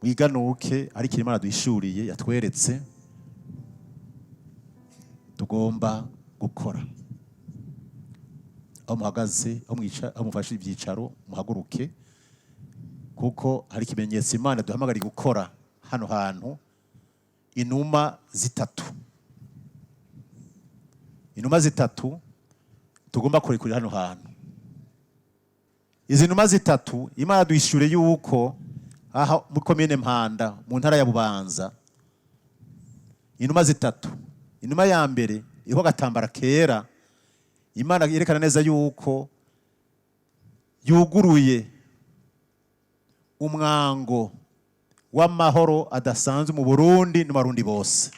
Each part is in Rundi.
Mwiganuke ariko Imana duhishuriye yatweretse tugomba gukora. Aho muhagaze, aho mwica, aho mufashe ibyicaro, muhaguruke, kuko hari ikimenyetso Imana duhamagariye gukora hano hantu. Inuma zitatu, inuma zitatu tugomba kurekurira hano hantu. Izi numa zitatu Imana duhishure yuko aha muri komine Mpanda mu ntara ya Bubanza, inuma zitatu. Inuma ya mbere iriho agatambara kera, Imana yerekana neza yuko yuguruye umwango w'amahoro adasanzwe mu Burundi n'Abarundi bose.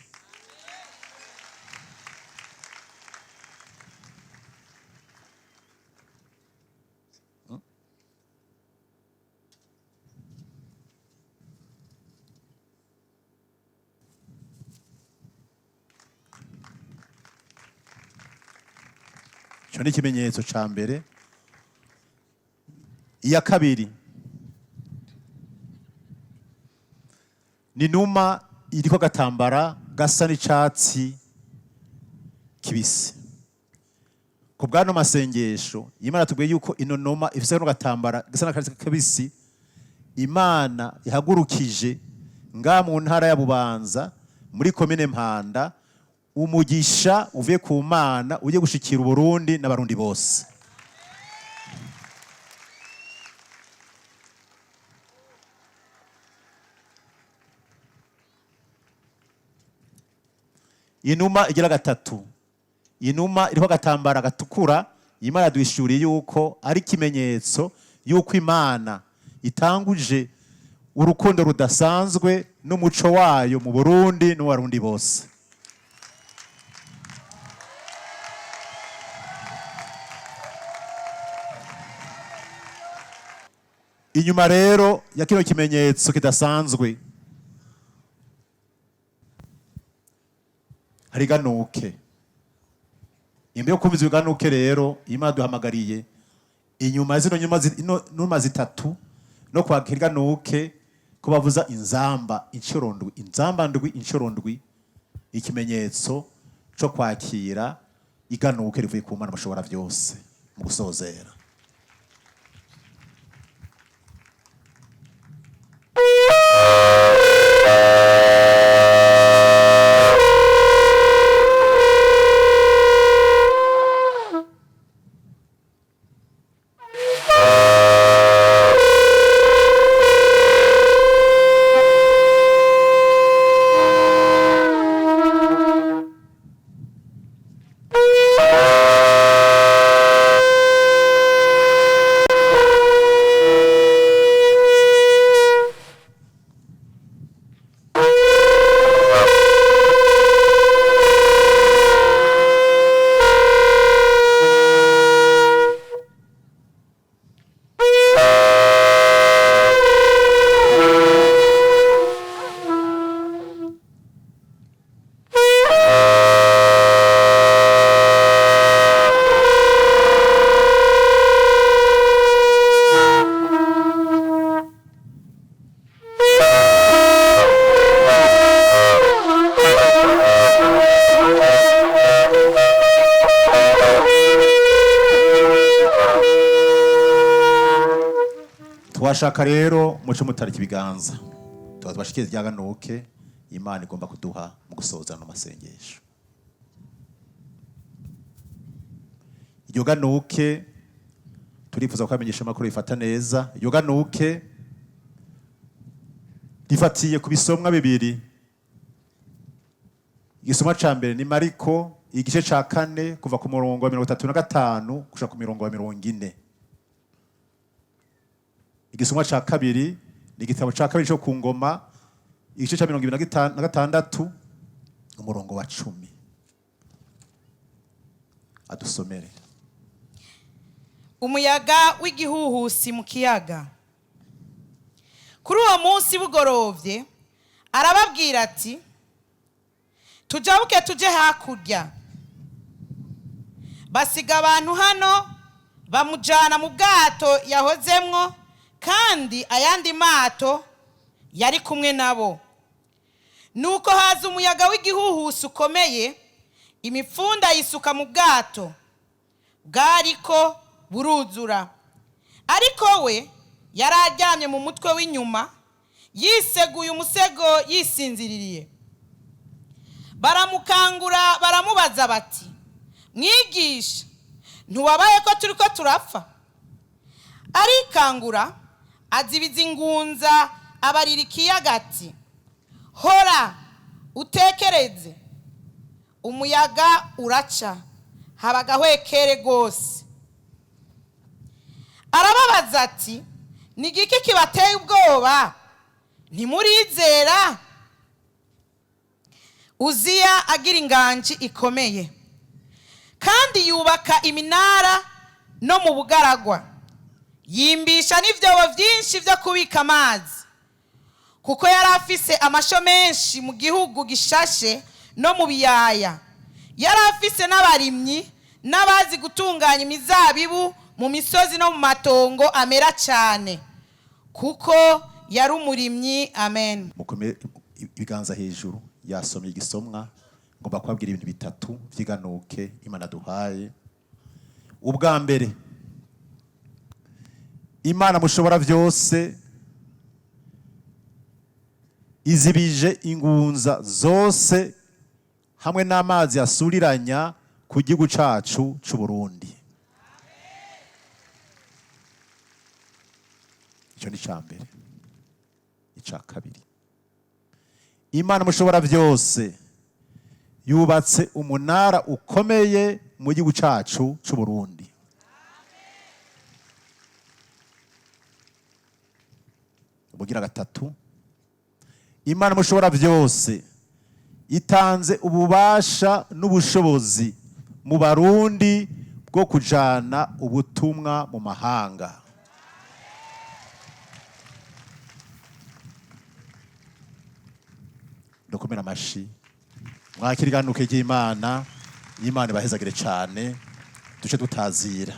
Icyo ni ikimenyetso cya mbere. Iya kabiri ni inuma iriko agatambara gasa n'icatsi kibisi. Ku bw'ano masengesho Imana tubwiye yuko ino numa ifise kano gatambara gasa n'akatsi kibisi, Imana ihagurukije nga mu ntara ya Bubanza muri komine Mpanda umugisha uvuye ku Mana ujye gushikira Uburundi n'Abarundi bose. Inuma igira gatatu, inuma iriho agatambara gatukura, Imana duhishuriye yuko ari ikimenyetso yuko Imana itanguje urukundo rudasanzwe n'umuco wayo mu Burundi n'Abarundi bose. Inyuma rero ya kino kimenyetso kidasanzwe hari iganuke. Imbere yo kumva iganuke rero, Imana duhamagariye inyuma zino nyuma numa zitatu no kwakira iganuke ko bavuza inzamba inshuro ndwi, inzamba ndwi inshuro ndwi, ikimenyetso co kwakira iganuke rivuye ku Mana mushobora byose mu gusozera. Twashaka rero muce mutarika ibiganza, tuba tubashikiriza iryaganuke Imana igomba kuduha mu gusoza no masengesho. Iryo ganuke turifuza ko abamenyesha amakuru rifata neza. Iryo ganuke rifatiye ku bisomwa bibiri. Igisomwa ca mbere ni Mariko igice ca 4 kuva ku murongo wa 35 gushika ku mirongo wa 40. Igisomwa ca kabiri ni igitabo ca kabiri cyo ku ngoma igice ca 26 umurongo wa 10. Adusomere. Umuyaga w'igihuhusi mu kiyaga. Kuri uwo munsi bugorovye arababwira ati: tujabuke tuje hakurya. Basiga abantu hano bamujana mu bwato yahozemwo, kandi ayandi mato Yari kumwe nabo. Nuko haza umuyaga w'igihuhusi ukomeye, imipfunda yisuka mu bwato bwariko buruzura. Ariko we yari aryamye mu mutwe w'inyuma, yiseguye umusego, yisinziririye. Baramukangura, baramubaza bati: "Mwigisha, ntiwabaye ko turi ko turapfa?" Arikangura, azibiza ingunza, abarira ikiyaga ati: "Hora, utekereze!" Umuyaga uraca, haba agahwekere rwose. Arababaza ati: "Ni igiki kibateye ubwoba? Ntimurizera?" Uziya agira inganji ikomeye, kandi yubaka iminara no mu bugaragwa, yimbisha n'ibyobo byinshi byo kubika amazi, kuko yari afise amasho menshi mu gihugu gishashe no mu biyaya. Yari afise n'abarimyi n'abazi gutunganya imizabibu mu misozi no mu matongo amera cyane, kuko yari umurimyi. Amen. Mukome ibiganza hejuru. Yasomye igisomwa. Ngomba kubabwira ibintu bitatu vy'iganuke Imana duhaye. Ubwa mbere, Imana mushobora byose izibije ingunza zose hamwe n'amazi asuriranya ku gihugu cacu c'u Burundi. Icyo ni icya mbere. Icya kabiri, Imana mushobora byose yubatse umunara ukomeye mu gihugu cacu c'u Burundi. Ubugira gatatu, Imana mushobora byose itanze ububasha n'ubushobozi mu Barundi bwo kujana ubutumwa mu mahanga. Dukomere amashi, mwakira iganuke ry'Imana. Imana ibahezagire cyane. Duce dutazira.